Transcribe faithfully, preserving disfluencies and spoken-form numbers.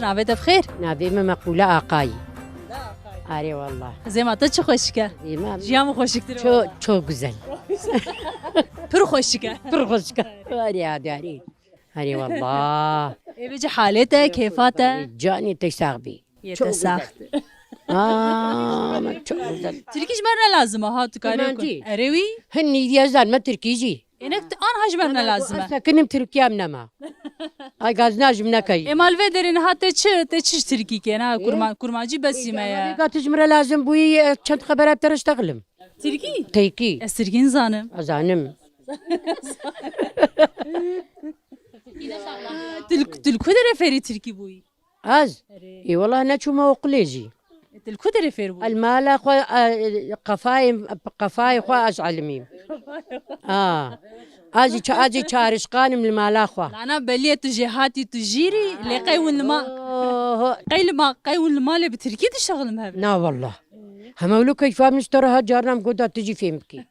Navê te bi xêr? Navê min Meqûle Aqayî. Arê wallah. Zêma te çi xweşik e. Zêma Jiyan min xweşiktir e çok, wallah. Çok güzel. Pir xweşik e. Pir xweşik e. Arê hadi arê. Arê wallah. Ê vêcî halê te, kêfa te. Canê te sax bî. Yê Çok te sax. Aa, çok güzel. Tirkî ji me re ne lazim e ha tu karê Kurmancî. Erê wî. Hin nîdiye zan me Tirkî jî. Ênek an ha ji me re ne lazim e. Sekinim Tirkiye em nema. Ay gazna ji min nekey. Ê mal vê derê niha te çi, te çi ji Tirkî kê? Na kurma, kurmancî besî me ye. Gatij min re lazim bûyî çend xebera te re ştexlim. Tirkî? Tirkî. Ez Tirkî nizanim. Azanim. Tu li, tu li ku derê fêrî Tirkî bûyî? Az. Erê. Ê wala neçûme oqilê jî. Tu li ku derê fêr bûyî? El mala xwe e, qefayê qefayê xwe ez elimîm. A. Ez jî ça- ez jî çarişqanim li mala xwe. Ana belî ye tu jêhatî tu jîrî, lê qey win li ma, Oho. Qey li ma, qey win li malê bi Tirkî dişexilin hev. Na wallah. Hema wilo keyfa min ji te re hat carna min got da tu jî fêm bikî.